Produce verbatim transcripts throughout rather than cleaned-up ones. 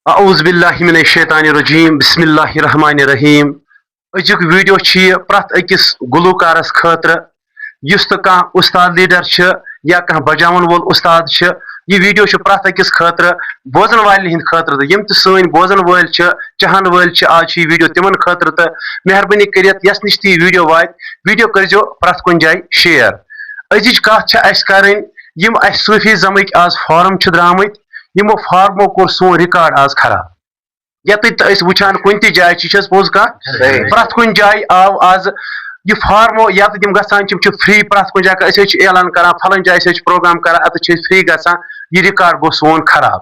اعوذ باللہ من الشیطان الرجیم، بسم اللہ الرحمن الرحیم۔ أزیُک ویڈیو چھُ یہِ پرٛٮ۪تھ أکِس گلوکارس خٲطرٕ، یُس تہِ کانٛہہ اُستاد لیڈر چھُ یا کانٛہہ بجاون وول اُستاد چھُ۔ یہِ ویڈیو چھُ پرٛٮ۪تھ أکِس خٲطرٕ، بوزن والٮ۪ن ہٕنٛدِ خٲطرٕ تہٕ یِم تہِ سٲنۍ بوزن وٲلۍ چھِ، چاہن وٲلۍ چھِ، آز چھُ یہِ ویڈیو تِمن خٲطرٕ۔ تہٕ مہربٲنی کٔرِتھ یس نِش تہِ یہِ ویڈیو واتہِ، ویڈیو کٔرزیو پرٛٮ۪تھ کُنہِ جایہِ شیئر۔ أزِچ کتھ چھِ اسہِ کرٕنۍ، یِم اسہِ صوفیزمٕکۍ آز فارم چھِ درامٕتۍ، یِمو فارمو کوٚر سون ریکارڈ آز خراب۔ یتھ تہِ أسۍ وٕچھان کُنہِ تہِ جایہِ چھِ، یہِ چھِ حظ پوٚز کتھ؟ صحیح۔ پرٛٮ۪تھ کُنہِ جایہِ آو آز یہِ فارمو، یتھ تِم گژھان چھِ، یِم چھِ فری پرٛٮ۪تھ کُنہِ جایہِ، أسۍ حظ چھِ اعلان کران، فلٲنۍ جایہِ أسۍ حظ چھِ پروگرام کران، اتہِ چھِ أسۍ فری گژھان، یہِ ریکارڈ گوٚو سون خراب۔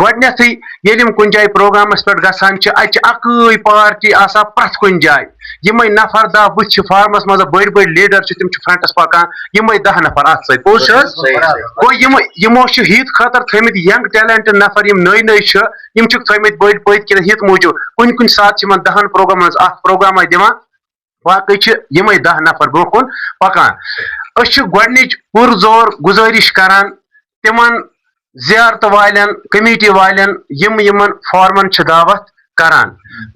گۄڈٕنیتھٕے ییٚلہِ یِم کُنہِ جایہِ پروگرامس پٮ۪ٹھ گژھان چھِ، اتہِ چھِ اکٕے پارٹی آسان پرٛٮ۪تھ کُنہِ جایہِ، یِمے نفر دہ بٕتھِ چھِ فارمس منٛز، بٔڑۍ بٔڑۍ لیڈر چھِ، تِم چھِ فرنٹس پکان، یِمے دہ نفر اتھ سۭتۍ، پوٚز چھِ حظ؟ صحیح، صحیح۔ گوٚو یِم، یِمو چھِ یِتھ خٲطرٕ تھٲومٕتۍ ینگ ٹیلنٹ نفر، یِم نٔے نٔے چھِ، یِم چھِکھ تھٲومٕتۍ بٔڑۍ پٔتۍ کِنۍ یِتھ موٗجوٗب۔ کُنہِ کُنہِ ساتہٕ چھِ یِمن دہن پروگرامن منٛز اکھ پروگرامہ دِوان، باقٕے چھِ یِمے دہ نفر برونٛہہ کُن پکان۔ أسۍ چھِ گۄڈٕنِچ پُرزور گُزٲرِش کران تِمن زیارتہٕ والٮ۪ن، کمیٹی والٮ۪ن، یِم یِمن فارمن چھِ دعوت کران۔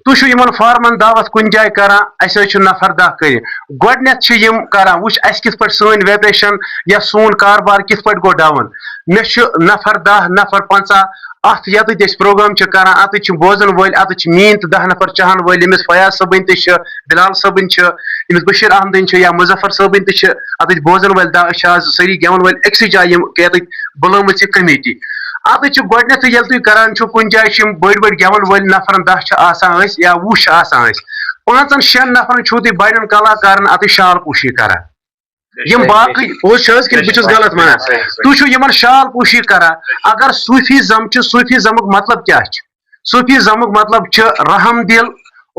تُہۍ چھِو یِمن فارمن دعوت کُنہِ جایہِ کران، اَسہِ حظ چھِ نفر دہ کٔرِتھ۔ گۄڈٕنیتھ چھِ یِم کران، وٕچھ اَسہِ کِتھ پٲٹھۍ سٲنۍ ویبریشن یا سون کاربار کِتھ پٲٹھۍ گوٚو ڈاوُن۔ مےٚ چھُ نفر دہ، نفر پنٛژاہ، اتھ یتھ أسۍ پروگرام چھِ کران، اتھ چھِ بوزن وٲلۍ، اتھ چھِ میٲنۍ تہٕ دہ نفر چاہن وٲلۍ، ییٚمِس فیاض صٲبٕنۍ تہِ چھِ، بلال صٲبٕنۍ چھِ، ییٚمِس بشیر احمدٕنۍ چھِ یا مظفر صٲبٕنۍ تہِ چھِ، اتھ چھِ بوزن وٲلۍ دہ، أسۍ چھِ آز سٲری گٮ۪ون وٲلۍ أکسٕے جایہِ یِم یتھ بُلٲمٕژ یہِ کمیٹی۔ اتھ چھِ گۄڈٕنیتھٕے ییٚلہِ تُہۍ کران چھِو کُنہِ جایہِ چھِ یِم بٔڑۍ بٔڑۍ گٮ۪ون وٲلۍ نفرن دہ چھِ آسان أسۍ یا وُہ چھِ آسان أسۍ، پانٛژن شٮ۪ن نفرن چھِو تُہۍ بڑٮ۪ن کلاکارن اتھ شال پوشی کران۔ یِم باقٕے، پوٚز چھِ حظ کِنہٕ بہٕ چھُس غلط وَنان؟ تُہۍ چھِو یِمن شال پوشی کران۔ اگر صوفیزم چھُ، صوفیزمُک مطلب کیٛاہ چھُ؟ صوفیزمُک مطلب چھُ رحم دل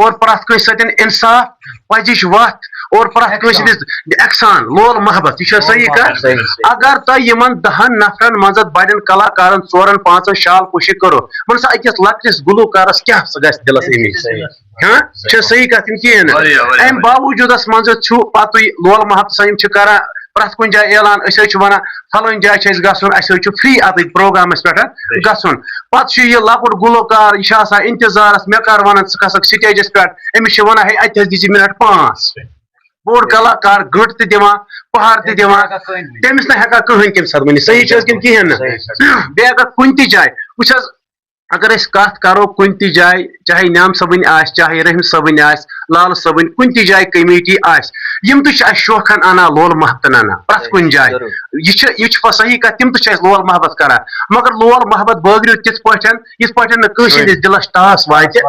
اور پرٛٮ۪تھ کٲنٛسہِ سۭتۍ انصاف، پزِچ وتھ اور پرٛٮ۪تھ کٲنٛسہِ ہٕنٛدِس احسان، لول محبت۔ یہِ چھا صحیح کتھ؟ صحیح، صحیح۔ اگر تۄہہِ یِمن دہن نفرن منٛز بڑٮ۪ن کلاکارن ژورن پانٛژن شال پوشی کٔرو، وۄنۍ سا أکِس لۄکٹِس گلوکارس کیٛاہ سُہ گژھِ دِلس امیٖن؟ صحیح۔ ہاں، چھا صحیح کتھ کِنہٕ کِہیٖنۍ نہٕ؟ واریاہ، واریاہ، اَمہِ واریاہ۔ باوجوٗدس منٛز چھُ پتہٕ لول محبت سا یِم چھِ کران پرٛٮ۪تھ کُنہِ جایہِ اعلان، أسۍ حظ چھِ ونان فلٲنۍ جایہِ چھِ اَسہِ گژھُن، اَسہِ حظ چھُ فری اتٕتھۍ پروگرامس پٮ۪ٹھ گژھُن۔ پتہٕ چھُ یہِ لۄکُٹ گلوکار، یہِ چھُ آسان انتظارس، مےٚ کر ونان ژٕ کھسکھ سٹیجس پٮ۪ٹھ، أمِس چھِ ونان ہے اتہِ حظ دِژ یہِ منٹ پانٛژھ۔ بوٚڑ کلاکار گنٛٹ تہِ دِوان، پہر تہِ دِوان، تٔمِس نہٕ ہٮ۪کان کٕہٕنۍ تَمہِ ساتہٕ ؤنِتھ۔ صحیح چھِ حظ کِنہٕ کِہیٖنۍ نہٕ؟ صحیح، صحیح۔ بیٚیہِ اگر کُنہِ تہِ جایہِ وٕچھ حظ، اگر أسۍ کتھ کرو کُنہِ تہِ جایہِ، چاہے نعام صٲبٕنۍ آسہِ، چاہے رحیم صٲبٕنۍ آسہِ، لال صٲبٕنۍ، کُنہِ تہِ جایہِ کمیٹی آسہِ، یِم تہِ چھِ اَسہِ شوقن اَنان، لول محبتن اَنان پرٛٮ۪تھ کُنہِ جایہِ۔ ضروٗر۔ یہِ چھِ، یہِ چھِ پَتہٕ صحیح کَتھ، تِم تہِ چھِ اَسہِ لول محبت کران، مگر لول محبت بٲگرِو تِتھ پٲٹھۍ، یِتھ پٲٹھۍ نہٕ کٲنٛسہِ ہٕنٛدِس دِلس ٹاس واتہِ۔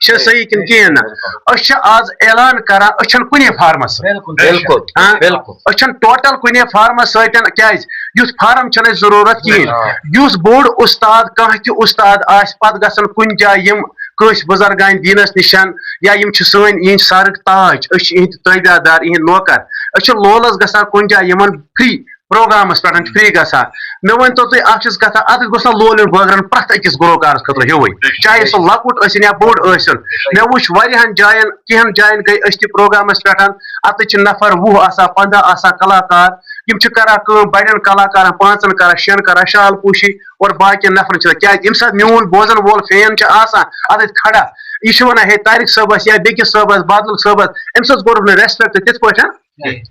چھِ صحیح کِنہٕ کِہیٖنۍ نہٕ؟ أسۍ چھِ آز اعلان کران، أسۍ چھِنہٕ کُنے فارمس سۭتۍ۔ بِلکُل، ہاں؟ بِلکُل۔ أسۍ چھِنہٕ ٹوٹل کُنے فارمس سۭتۍ، کیازِ؟ یُتھ فارم چھنہٕ اَسہِ ضروٗرت کِہیٖنۍ۔ آ۔ یُس بوٚڑ اُستاد، کانٛہہ تہِ اُستاد آسہِ، پتہٕ گژھن کُنہِ جایہِ یِم کٲنٛسہِ بُزرگانہِ دیٖنس نِشن، یا یِم چھِ سٲنۍ، یِہِنٛدۍ سرٕکۍ تاج، أسۍ چھِ یِہِنٛدۍ تٲبیادار، یِہِنٛدۍ نوکر۔ أسۍ چھِ لولس گژھان کُنہِ جایہِ یِمن فری پروگرامس پٮ۪ٹھ چھِ فری گژھان۔ مےٚ ؤنۍ تو تُہۍ اکھ چیٖز کتھا، اتھ گوٚژھ نا لول یُن بٲگرن پرٛٮ۪تھ أکِس گلوکارس خٲطرٕ ہیوٕے، چاہے سُہ لۄکُٹ ٲسِن یا بوٚڑ ٲسِن۔ مےٚ وٕچھ واریاہن جاین، کینٛہن جاین گٔے أسۍ تہِ پروگرامس پٮ۪ٹھ، اتہِ چھِ نفر وُہ آسان، پنٛداہ آسان کلاکار، یِم چھِ کران کٲم، بڑٮ۪ن کلاکارن پانٛژن کران، شٮ۪ن کران شال پوشی اور باقین نفرن چھِ، کیازِ ییٚمہِ ساتہٕ میون بوزن وول فین چھُ آسان اتٮ۪تھ کھڑا، یہِ چھُ ونان ہے طارق صٲبس یا بیٚکِس صٲبس، بادل صٲبس، أمۍ سٕنٛز کوٚرُکھ نہٕ ریسپیکٹ تِتھ پٲٹھۍ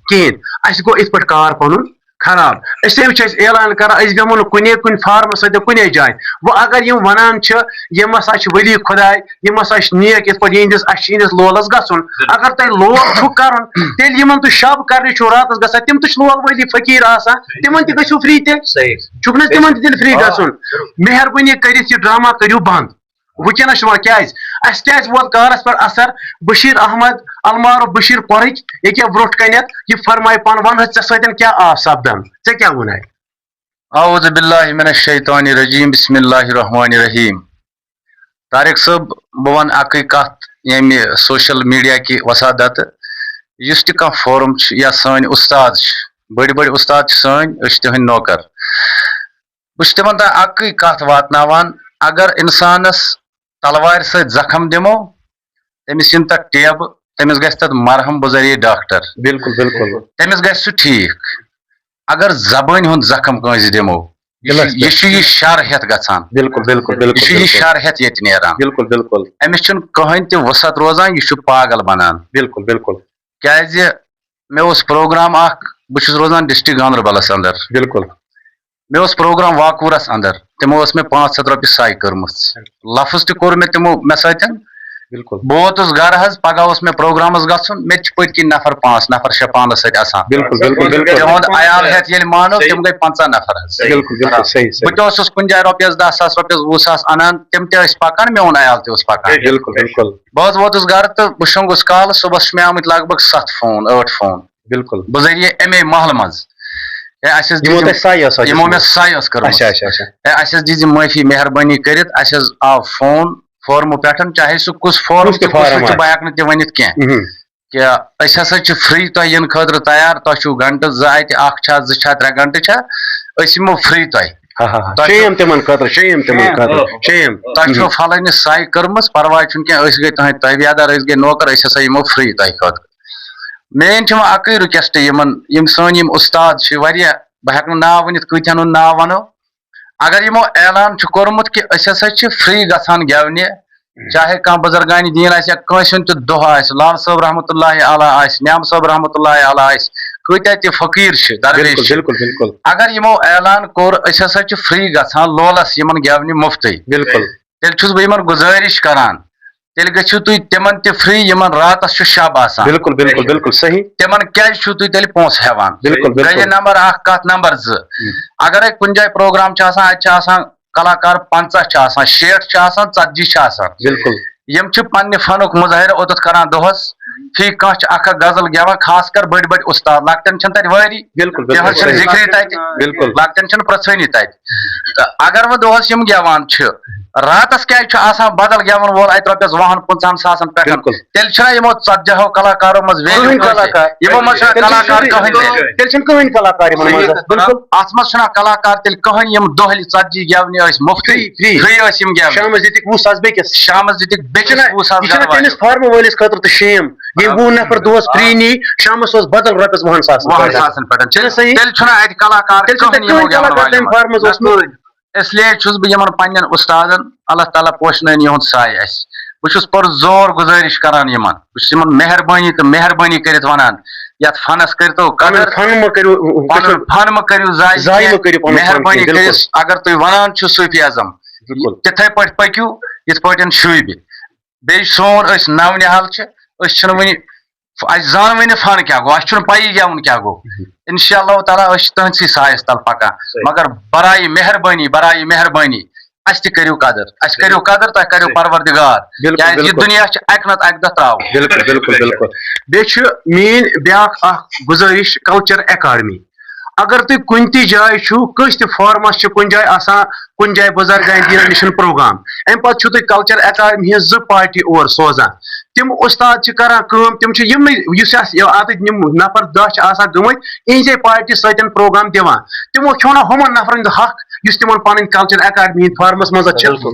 کِہیٖنۍ۔ اَسہِ گوٚو یِتھ پٲٹھۍ کار پَنُن خراب۔ أسۍ تہِ چھِ أسۍ اعلان کران، أسۍ بیٚہمو نہٕ کُنے کُنہِ فارمَس سۭتۍ کُنے جایہِ۔ وۄنۍ اگر یِم وَنان چھِ، یِم ہسا چھِ ولی خداے، یِم ہسا چھِ نیک، یِتھ پٲٹھۍ یِہِنٛدِس، اَسہِ چھِ یِہِنٛدِس لولَس گژھُن۔ اگر تۄہہِ لول چھُ کَرُن، تیٚلہِ یِمَن تُہۍ شب کرنہِ چھُو راتَس گژھان، تِم تہِ چھِ لول ولی فقیٖر آسان، تِمَن تہِ گٔژھِو فری تیٚلہِ۔ صحیح۔ چھُکھ نہ تِمَن تہِ تیٚلہِ فری آ، گژھُن؟ ضروٗر۔ مہربٲنی کٔرِتھ یہِ ڈرامہ کٔرِو بنٛد۔ وٕنکیٚنَس چھُ وۄنۍ کیٛازِ؟ اَسہِ کیٛازِ ووت کارَس پٮ۪ٹھ اثر؟ بشیٖر احمد، المعروف بشیٖر کۄرٕکۍ، ییٚکیٛاہ برونٛٹھ کَنٮ۪تھ یہِ فرمایہِ پانہٕ، وَن حظ ژےٚ سۭتۍ کیٛاہ آو سپدان؟ ژےٚ کیٛاہ ووٚنَے؟ اعوذ باللہ من الشیطان الرجیم، بسم اللہ الرحمن الرحیم۔ طارق صٲب، بہٕ وَنہٕ اَکٕے کَتھ ییٚمہِ سوشل میڈیا کہِ وسادت، یُس تہِ کانٛہہ فورم چھُ یا سٲنۍ اُستاد چھِ، بٔڑۍ بٔڑۍ اُستاد چھِ سٲنۍ، أسۍ چھِ تِہنٛدۍ نوکر۔ بہٕ چھُس تِمن تام اَکٕے کَتھ واتناوان، اگر اِنسانَس تلوارِ سۭتۍ زخم دِمو، تٔمِس یِن تَتھ ٹیبہٕ، تٔمِس گژھِ تَتھ مرہم بذریعہ ڈاکٹر۔ بِلکُل، بِلکُل۔ تٔمِس گژھِ سُہ ٹھیٖک۔ اگر زبٲنۍ ہُنٛد زخم کٲنٛسہِ دِمو، یہِ چھُ، یہِ چھُ یہِ شر ہٮ۪تھ گژھان۔ بِلکُل بِلکُل بِلکُل یہِ چھُ یہِ شر ہٮ۪تھ ییٚتہِ نیران۔ بِلکُل بِلکُل أمِس چھُنہٕ کٕہٕنۍ تہِ وُسعت روزان، یہِ چھُ پاگل بنان۔ بِلکُل بِلکُل کیازِ مےٚ اوس پروگرام اکھ، بہٕ چھُس روزان ڈسٹرکٹ گاندربلس اندر۔ بِلکُل مےٚ اوس پروگرام واکوٗرس اندر، تِمو ٲس مےٚ پانٛژھ ہتھ رۄپیہِ سے کٔرمٕژ۔ لفظ تہِ کوٚر مےٚ تِمو مےٚ سۭتۍ۔ بِلکُل بہٕ ووتُس گرٕ حظ، پگاہ اوس مےٚ پروگرامس گژھُن، مےٚ تہِ چھِ پٔتۍ کِنۍ نفر پانٛژھ نفر شےٚ پانس سۭتۍ آسان۔ بِلکُل بِلکُل بِلکُل تِہُنٛد عیال ہٮ۪تھ ییٚلہِ مانو، تِم گٔے پنٛژاہ نفر حظ۔ بِلکُل بِلکُل صحیح صحیح بہٕ تہِ اوسُس کُنہِ جایہِ رۄپیس دہ ساس رۄپیس وُہ ساس انان، تِم تہِ ٲسۍ پکان، میون عیال تہِ اوس پکان۔ بِلکُل بِلکُل بہٕ حظ ووتُس گرٕ تہٕ بہٕ شۄنٛگُس کالہٕ، صُبحس چھُ مےٚ آمٕتۍ لگ بگ ستھ فون ٲٹھ فون بِلکُل بذریعہ امے محلہٕ منٛز۔ ہے، اسہِ حظ یِمو دِژ تۄہہِ ساے ٲسوا یِمو دِژمٕژ؟ مےٚ ساے ٲس کٔرمٕژ۔ اچھا اچھا اچھا ہے، اسہِ حظ دِژ یہِ معٲفی مہربٲنی کٔرِتھ، اسہِ حظ آو فون فورمہٕ پٮ۪ٹھ، چاہے سُہ کُس فورم کُس تہِ چھُ، کُس فارم چھُ، آسہِ۔ بہٕ ہٮ۪کہٕ نہٕ تہِ ؤنِتھ کینٛہہ۔ مہم۔ کہِ أسۍ ہسا چھِ فری تۄہہِ یِنہٕ خٲطرٕ تیار، تۄہہِ چھُو گھنٹہٕ زٕ اتہِ، اکھ چھا، زٕ چھا، ترٛےٚ گھنٹہٕ چھا، أسۍ یِمو فری تۄہہِ۔ ہا ہا ہا۔ تۄہہِ چھُو- شیم تِمن خٲطرٕ، شیم تِمن خٲطرٕ، شیم۔ تۄہہِ چھُو فلٲنہِ ساے کٔرمٕژ، پرواے چھُنہٕ کینٛہہ، أسۍ گٔے تُہٕنٛدۍ تٲبیادار، أسۍ گٔے نوکر، أسۍ ہسا یِمو فری تۄہہِ خٲطرٕ۔ میٲنۍ چھِ وۄنۍ اکٕے رِکویسٹ یِمن، یِم سٲنۍ یِم اُستاد چھِ واریاہ، بہٕ ہٮ۪کہٕ نہٕ ناو ؤنِتھ کۭتہن ہُنٛد ناو ونو۔ اگر یِمو اعلان چھُ کوٚرمُت کہِ أسۍ ہسا چھِ فری گژھان گٮ۪ونہِ، چاہے کانٛہہ بزرگانِ دیٖن آسہِ یا کٲنٛسہِ ہُنٛد تہِ دۄہ آسہِ، لال صٲب رحمتہ اللہ علیہ آسہِ، نیام صٲب رحمتہ اللہ علیہ آسہِ، کۭتیاہ تہِ فقیٖر چھِ، درویش بِلکُل چھِ۔ بِلکُل بِلکُل اگر یِمو اعلان کوٚر أسۍ ہسا چھِ فری گژھان لولس یِمن گٮ۪ونہِ مُفتٕے، بِلکُل تیٚلہِ چھُس بہٕ یِمن گُزٲرِش کران، تیٚلہِ گٔژھِو تُہۍ تِمن تہِ فری یِمن راتس چھُ شب آسان۔ بِلکُل بِلکُل بِلکُل صحیح۔ تِمن کیازِ چھِو تُہۍ تیٚلہِ پونٛسہٕ ہٮ۪وان؟ بِلکُل بِلکُل گٔیے نمبر اکھ کتھ، نمبر زٕ، اگرے کُنہِ جایہِ پروگرام چھُ آسان، اتہِ چھِ آسان کلاکار پنٛژاہ چھِ آسان، شیٹھ چھِ آسان، ژتجی چھِ آسان۔ بِلکُل یِم چھِ پننہِ فنُک مظٲہرٕ اوٚتتھ کران دۄہس، فی کانٛہہ چھُ اکھ اکھ غزل گٮ۪وان، خاص کر بٔڑۍ بٔڑۍ اُستاد، لۄکٹٮ۪ن چھِنہٕ تتہِ وٲری، بِلکُل تِہنٛز بِلکُل چھِنہٕ صحیح۔ ذِکرٕے تتہِ، بِلکُل لۄکٹٮ۪ن چھِنہٕ پرژھٲنی تتہِ۔ تہٕ اگر وۄنۍ دۄہس یِم گٮ۪وان چھِ، راتس کیازِ چھُ آسان بدل گٮ۪ون وول اتہِ رۄپیس وُہن پنٛژاہن ساسن پٮ۪ٹھ؟ بِلکُل۔ تیٚلہِ چھُنہ یِمو ژتجی ہو کلاکارو منٛز value کٕہٕنۍ کٲنٛسہِ؟ کلاکار۔ یِمو منٛز چھُنہ تیٚلہِ چھُنہٕ کلاکار سیوٚدُے، کٕہٕنۍ تہِ۔ تیٚلہِ چھُنہٕ کٕہٕنۍ کلاکار یِمن منٛز۔ بِلکُل۔ اتھ منٛز چھُنہ کلاکار تیٚلہِ کٕہٕنۍ، یِم دۄہلہِ ژتجی گٮ۪ونہِ ٲسۍ مُفتٕے، Free، free۔ free ٲسۍ یِم گٮ۪ونہِ۔ شامس دِتِکھ وُہ ساس بیٚکِس۔ شامس دِتِکھ یہِ بیٚکِس چھُنہ، وُہ ساس یہِ چھُنہ گرٕ تٔمِس وٲلِس۔ فارمہٕ وٲلِس خٲطرٕ تہِ شیم۔ ییٚمۍ وُہ نفر دۄہس free نی، شامس اوس بدل رۄپیس وُہن ساسن وُہن پٮ۪ٹھ۔ ساسن پٮ۪ٹھ۔ چھُنہ صحیح؟ تیٚلہِ چھُنہ اتہِ کلاکار تیٚلہِ چھُنہٕ کٕہٕنۍ تۄہہِ یِمو کٕہٕنۍ کلاکار گٮ۪ونہٕ تَمہِ فارمس اوس نہٕ۔ اس لیے چھُس بہٕ یِمن پننٮ۪ن اُستادن، اللہ تعالیٰ پوشنٲوِن یِہُنٛد سایہِ اسہِ۔ بہٕ چھُس پُر زور گُزٲرِش کران یِمن، بہٕ چھُس یِمن مہربٲنی تہٕ مہربٲنی کٔرِتھ ونان، یتھ فنس کٔرۍتو پنُن قدر، فن مہ کٔرِو، پنُن فن مہ کٔرِو ضایع ضایع مہ کینٛہہ۔ کٔرِو پنُن فن مہربٲنی کینٛہہ، بِلکُل۔ کٔرِتھ اگر تُہۍ ونان چھِو صوفی اعظم، بِلکُل۔ تِتھے پٲٹھۍ پٔکِو یِتھ پٲٹھۍ شوٗبہِ۔ بیٚیہِ سون أسۍ نو نِہال چھِ، أسۍ چھِنہٕ وُنہِ، اَسہِ زانوٕے نہٕ فن کیٛاہ گوٚو، اَسہِ چھُنہٕ پَیی گٮ۪وُن کیٛاہ گوٚو۔ انشاء اللہ تعالیٰ أسۍ چھِ تُہنٛدسٕے سایَس تل پکان۔ مگر برایہِ مہربٲنی، برایہِ مہربٲنی، اَسہِ تہِ کٔرِو قدر، اَسہِ کٔرِو قدر، تۄہہِ کٔرِو پروردگار۔ بِلکُل، کیازِ یہِ بِلکُل۔ دُنیا چھُ اَکہِ نتہٕ اَکہِ دۄہ ترٛاوُن۔ بِلکُل بِلکُل بِلکُل۔ بیٚیہِ چھُ میٲنۍ بیٛاکھ اکھ گُزٲرِش کلچر اکیڈمی۔ اگر تُہۍ کُنہِ تہِ جایہِ چھِو، کٲنٛسہِ تہِ فارمس چھِ کُنہِ جایہِ آسان، کُنہِ جایہِ بُزرگان دیٖنن نِش پروگرام، امہِ پتہٕ چھِو تُہۍ کلچر اکیڈمی ہٕنٛز زٕ پارٹی اور سوزان۔ تِم اُستاد چھِ کران کٲم، تِم چھِ یِمنٕے، یُس اَسہِ یہِ اَتٮ۪تھ یِم نفر دَہ چھِ آسان گٔمٕتۍ، یِہنٛزے پارٹی سۭتۍ پروگرام دِوان۔ تِمو کھیوٚو نہ ہُمن نفرن ہُنٛد حق، یُس تِمن پنٕنۍ کلچر اکیڈمی ہٕنٛدۍ فارمس منٛز چھِ،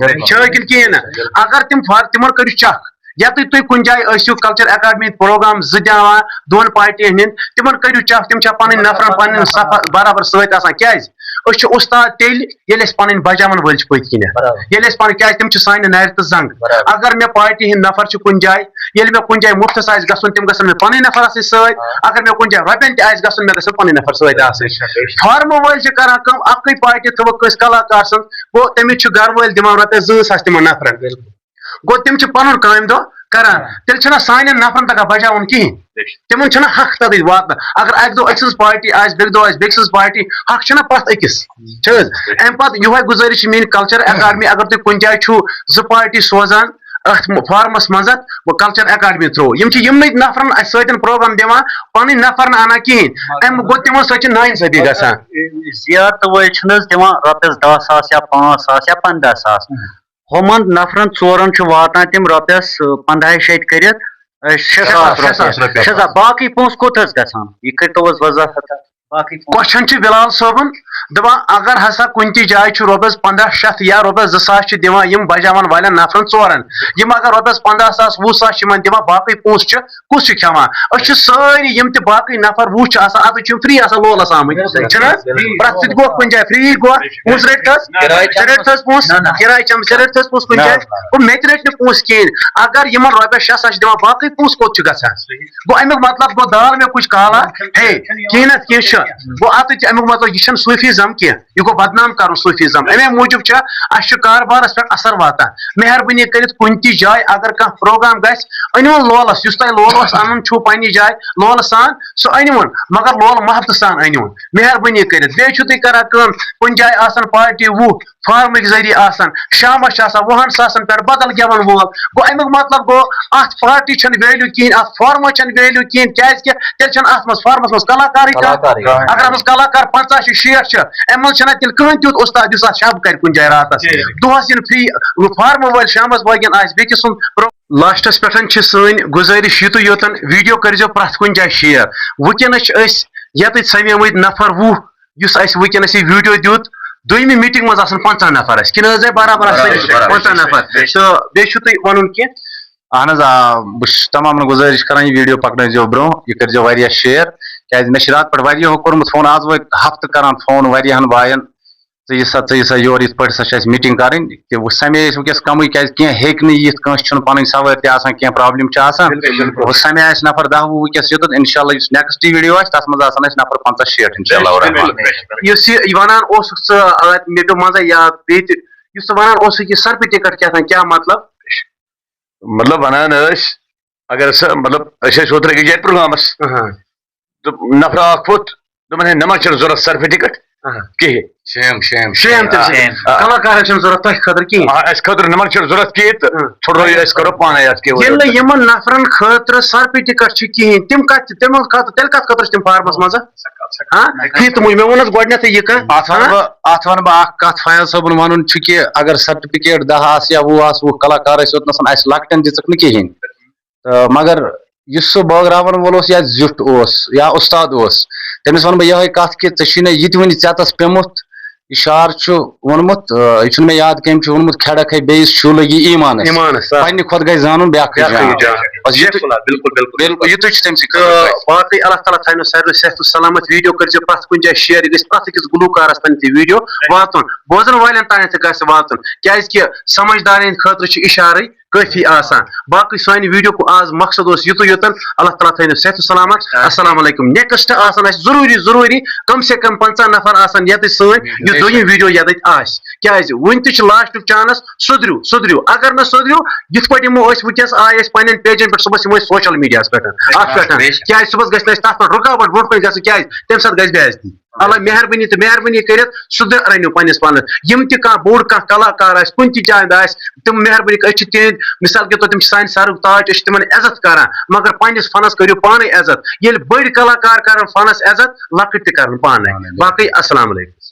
چھٲے کِنہٕ کِہیٖنۍ نہٕ؟ اگر تِم فار-، تِمن کٔرِو چیک، یا تُہۍ، تُہۍ کُنہِ جایہِ ٲسِو کلچر اکیڈمی پروگرام زٕ دِوان دۄن پارٹین ہٕنٛدۍ، تِمن کٔرِو چیک، تِم چھا پنٕنۍ نفرن پنٕنۍ صفا برابر سۭتۍ آسان؟ کیازِ؟ أسۍ چھِ اُستاد تیٚلہِ، ییٚلہِ أسۍ پنٕنۍ بچاون وٲلۍ چھِ پٔتۍ کِنۍ۔ برابر۔ ییٚلہِ أسۍ پنٕنۍ، کیازِ تِم چھِ سانہِ نرِ تہٕ زنگ۔ برابر۔ اگر مےٚ پارٹی ہٕنٛدۍ نفر چھِ کُنہِ جایہِ، ییٚلہِ مےٚ کُنہِ جایہِ مُفتس آسہِ گژھُن، تِم گژھن مےٚ پنٕنۍ نفر آسٕنۍ سۭتۍ۔ آ۔ اگر مےٚ کُنہِ جایہِ رۄپین تہِ آسہِ گژھُن، مےٚ گژھن پنٕنۍ نفر سۭتۍ آسٕنۍ۔ بے شک، بے شک۔ فارمہٕ وٲلۍ چھِ کران کٲم، اکٕے پارٹی تھٲوٕکھ کٲنٛسہِ کلاکار سٕنٛز، گوٚو تٔمِس چھُ گرٕ وٲلۍ دِوان رۄپیس زٕ ساس تِمن نفرن۔ بِلکُل۔ گوٚو تِم چھِ پنُن کامہِ دۄہ کران۔ ہاں۔ تیٚلہِ چھُنہ سانٮ۪ن نفرن تگان بچاوُن کِہیٖنۍ۔ بے شک۔ تِمن چھُنہ حق تتٮ۪تھ واتنہٕ۔ اگر اکہِ دۄہ أکۍ سٕنٛز پارٹی آسہِ، بیٚکہِ دۄہ آسہِ بیٚکہِ سٕنٛز پارٹی، حق چھُنہ پرٛٮ۪تھ أکِس۔ چھِ حظ؟ امہِ پتہٕ یِہوٚے گُزٲرِش چھِ میٛٲنۍ کلچر اکیڈمی، اگر تُہۍ کُنہِ جایہِ چھُو زٕ پارٹی سوزان اتھ فارمس منٛز، وۄنۍ کلچر اکیڈمی تھرو، یِم چھِ یِمنٕے نفرن اسہِ سۭتۍ پروگرام دِوان، پنٕنۍ نفر نہٕ انان کِہیٖنۍ۔ امہِ گوٚو تِمن سۭتۍ چھِ ناانصٲفی گژھان۔ زیارتہٕ وٲلۍ چھِنہٕ حظ دِوان رۄپیس دَہ ساس یا پانٛژھ ساس یا پنٛداہ ساس۔ ہُمن نفرن ژورن چھُ واتان تِم رۄپیس، آ، پنٛداہے شیٚتہِ کٔرِتھ، آ، شےٚ ساس شےٚ ساس رۄپیہِ۔ رۄپیہِ۔ شےٚ ساس۔ باقٕے پونٛسہٕ کوٚت حظ گژھان؟ یہِ کٔرۍتو حظ وضاحت۔ باقٕے question چھُ بلال صٲبُن دپان، اگر ہسا کُنہِ تہِ جایہِ چھُ رۄپیس پنٛداہ شیٚتھ یا رۄپیس زٕ ساس چھِ دِوان یِم بجاون والٮ۪ن نفرن ژورن، یِم اگر رۄپیس پنٛداہ ساس، وُہ ساس چھِ یِمن دِوان، باقٕے پونٛسہٕ چھِ، کُس چھُ کھٮ۪وان؟ أسۍ چھِ سٲری یِم تہِ باقٕے نفر وُہ چھِ آسان، اتھ چھِ یِم free آسان لولس آمٕتۍ، چھِنہٕ حظ؟ پرٛٮ۪تھ سۭتۍ گوٚو کُنہِ جایہِ free گوٚو، پونٛسہٕ رٔٹۍ تھس، کِراے چھِ رٔٹۍ تھس پونٛسہٕ، نہ، نہ۔ کِراے چھِ آمٕژ، ژےٚ رٔٹۍ تھس پونٛسہٕ کُنہِ نہ۔ جایہِ؟ گوٚو مےٚ تہِ رٔٹۍ نہٕ پونٛسہٕ کِہیٖنۍ۔ اگر یِمن رۄپیس شےٚ ساس چھِ دِوان، باقٕے پونٛسہٕ کوٚت چھُ گژھان؟ گوٚو اَمیُک مطلب گوٚو دال میں کچھ کالا ہے، کِہیٖنۍ نہ کینٛہہ چھُ۔ گوٚو اَتھ تہِ اَمیُک مطلب یہِ چھَنہٕ صوٗفیٖزم کینٛہہ، یہِ گوٚو بدنام کَرُن صوٗفیٖزم۔ اَمے موٗجوٗب چھُ اَسہِ چھُ کاربارَس پٮ۪ٹھ اثر واتان۔ مہربٲنی کٔرِتھ کُنہِ تہِ جایہِ اگر کانٛہہ program گژھِ، أنِوُن لولَس، یُس تۄہہِ لولَس اَنُن چھُو پنٛنہِ جایہِ لولہٕ سان، سُہ أنِوُن، مگر لولہٕ محبتہٕ سان أنِوُن۔ مہربٲنی کٔرِتھ۔ بیٚیہِ چھُو تُہۍ کَران کٲم، کُنہِ جایہِ آسَن party وُہ، فارمٕکۍ ذٔریعہٕ آسان، شامس چھِ آسان وُہن ساسن پٮ۪ٹھ بدل گٮ۪ون وول۔ گوٚو اَمیُک مطلب گوٚو، اتھ party چھنہٕ value کِہینۍ، اتھ فارمس چھنہٕ value کِہینۍ، کیازِ کہِ تیٚلہِ چھنہٕ اتھ منٛز فارمس منٛز کلاکارٕے کانٛہہ۔ کلاکارٕے کانٛہہ۔ اگر اتھ منٛز کلاکار پنٛژاہ چھِ، شیٹھ چھِ، امہِ منٛز چھنہٕ تیٚلہِ کٕہٕنۍ تیُتھ استاد یُس اتھ شب کرِ کُنہِ جایہِ راتس۔ ٹھیٖک۔ دۄہس یِن free، فارمہٕ وٲلۍ شامس باقین آسہِ بیٚکہِ سُنٛد pro-، lastس پٮ۪ٹھ چھِ سٲنۍ گُزٲرِش یِتُے یوتن، video کٔرۍزیو پرٛٮ۪تھ کُنہِ جایہِ share۔ وٕنکیٚنس چھِ أسۍ ییٚتٮ۪تھ سمیمٕتۍ نفر وُہ، یُس اَسہِ وٕنکیٚنَس یہِ video دیُت، دوٚیمہِ meeting منٛز آسَن پنٛژاہ نفر اَسہِ، کِنہٕ حظ ہے برابر آسہِ برابر، سٲری برابر۔ پنٛژاہ نفر؟ تہٕ بیٚیہِ چھُو تُہۍ وَنُن کینٛہہ؟ اہن حظ، آ، بہٕ چھُس تمامَن گُزٲرِش کران، یہِ video پَکنٲیزیو برونٛہہ، یہِ کٔرۍزیو واریاہ share، کیازِ مےٚ چھِ راتہٕ پٮ۪ٹھ واریاہو کوٚرمُت phone، آز وٲتۍ ہفتہٕ کران phone واریاہَن بایَن، ژٕ یہِ سا، ژٕ یہِ سا یور، یِتھ پٲٹھۍ سا چھِ اَسہِ meeting کَرٕنۍ، تہِ وۄنۍ سَمے أسۍ وٕنکیٚس کَمٕے، کیازِ کینٛہہ ہیٚکہِ نہٕ یِتھ، کٲنٛسہِ چھُنہٕ پَنٕنۍ سوٲرۍ تہِ آسان، کینٛہہ problem چھِ آسان۔ بِلکُل، بِلکُل۔ وۄنۍ سَمے اَسہِ نفر دَہ وُہ وٕنکیٚس یوٚتَتھ، اِنشاء اللہ یُس next video آسہِ، تَتھ منٛز آسَن اَسہِ نفر پنٛژاہ شیٹھ، اِنشاء اللہ الرحمٰن۔ بِلکُل۔ یُس یہِ وَنان اوسُکھ ژٕ، آ، مےٚ پیوٚو منٛزَے یاد، بیٚیہِ تہِ یُس ژٕ وَنان اوسُکھ، یہِ سرپہِ ٹِکٹ کیٛاہ تام، کیٛاہ مطلب؟ مطلب وَنان ٲسۍ، اگر سا، مطلب، أسۍ ٲسۍ اوترٕ أکِس جایہِ پروگرامَس، اہاں۔ تہٕ نفرا اکھ ووٚتھ، دوٚپُن، ہے، نہ ما چھِ ضروٗرت سرپہِ ٹِکٹ؟ اہاں۔ کِہیٖنۍ۔ Shame، shame، shame۔ Shame تٔمۍ سٕنٛدِ۔ آ۔ کلاکارن چھَنہٕ ضروٗرت تۄہہِ خٲطرٕ کِہیٖنۍ۔ آ، اَسہِ خٲطرٕ نہ ما چھِ ضروٗرت کِہیٖنۍ تہٕ اہاں۔ ژھٕنو یہِ أسۍ کرو پانے اَتھ کیٚنٛہہ۔ ییٚلہِ نہٕ یِمن نفرن خٲطرٕ سرپہِ ٹِکٹ چھِ کِہیٖنۍ، تِم کتھ، تِمن خٲطرٕ، تیٚلہِ کتھ خٲطرٕ چھِ تِم فارمس منٛز؟ ہاں؟ ٹھیٖک، تِمو، مےٚ ووٚن حظ گۄڈٕنیتھٕے یہِ کتھ۔ اتھ ونہٕ ہاں؟ بہٕ، اتھ ونہٕ بہٕ اکھ کتھ، فیاض صٲبُن ونُن چھُ کہِ اگر certificate دَہ آسہٕ یا وُہ آسہٕ، وُہ کلاکار ٲسۍ یوٚتنس، اَسہِ لۄکٹٮ۪ن دِژٕکھ نہٕ کِہیٖنۍ۔ تہٕ مگر یُس سُہ بٲگراوَن وول اوس یا زیُٹھ اوس یا اُستاد اوس، تٔمِس وَنہٕ بہٕ یِہوٚے کَتھ کہِ ژےٚ چھُے نہ یہِ تہِ وٕنہِ ژٮ۪تَس پیوٚمُت۔ یہِ شعر چھُ ووٚنمُت، آ، یہِ چھُنہٕ مےٚ یاد کٔمۍ چھُ ووٚنمُت، "کھڑک ہے بیٚیِس چھُ لٔگی ایٖمانَس۔" ایٖمانَس، آ۔ پنٛنہِ کھۄتہٕ گژھِ زانُن بیٛاکھٕے بیٛاکھٕے جان۔ جان۔ بَس یِتُے، بِلکُل، بِلکُل، بِلکُل۔ بِلکُل، یِتُے چھُ تٔمۍ سٕے تہٕ خٲطرٕ۔ باقٕے اللہ تعالیٰ تھاوِنو سارنٕے صحت و سلامت۔ Video کٔرۍزیو پرٛٮ۪تھ کُنہِ جایہِ share، یہِ گژھِ پرٛٮ۪تھ أکِس گلوٗکارَس تام تہِ video واتُن، بوزَن والٮ۪ن تام تہِ گژھِ واتُن، کیٛازِکہِ سمجھدارَن ہِنٛدِ خٲطرٕ چھُ اِشارَے کٲفی آسان۔ باقٕے سانہِ video کو آز مقصد اوس یُتُے یوتن۔ اللہ تعالیٰ تھٲینو صحت و سلامت۔ آ۔ السلام علیکم۔ Next آسان اَسہِ ضروٗری، ضروٗری کم سے کم پنٛژاہ نفر آسان ییٚتہِ سٲنۍ، یُس دوٚیِم video ییٚتہِ آسہِ۔ کیٛازِ وُنہِ تہِ چھِ lastُک chance، سُدھرِو، سُدھرِو۔ اگر نہٕ سُدھرِو، یِتھ پٲٹھۍ یِمو أسۍ وٕنکیٚس آے أسۍ پنٛنٮ۪ن pageن پٮ۪ٹھ، صُبحس یِمو أسۍ social mediaہَس پٮ۪ٹھ، اَتھ پٮ۪ٹھ۔ کیٛازِ صُبحس گژھِ نہٕ اَسہِ تَتھ پٮ۪ٹھ رُکاوٹ برونٛٹھ کُن گژھٕنۍ، کیٛازِ تَمہِ ساتہٕ گژھِ بے عزتی۔ اللہ مہربٲنی تہٕ مہربٲنی کٔرِتھ سُہ تہِ رٔنِو پننِس پانس۔ یِم تہِ کانٛہہ بوٚڑ کانٛہہ کلاکار آسہِ، کُنہِ تہِ جایہِ آسہِ، تِم مہربٲنی کٔرِتھ، أسۍ چھِ تِہنٛدۍ، مثال کے طور، تِم چھِ سانہِ سرُک تاج، أسۍ چھِ تِمن عزت کران، مگر پننِس فنس کٔرِو پانے عزت۔ ییٚلہِ بٔڑۍ کلاکار کرن فنس عزت، لۄکٕٹۍ تہِ کرن پانے۔ پانے۔ باقٕے السلام علیکم۔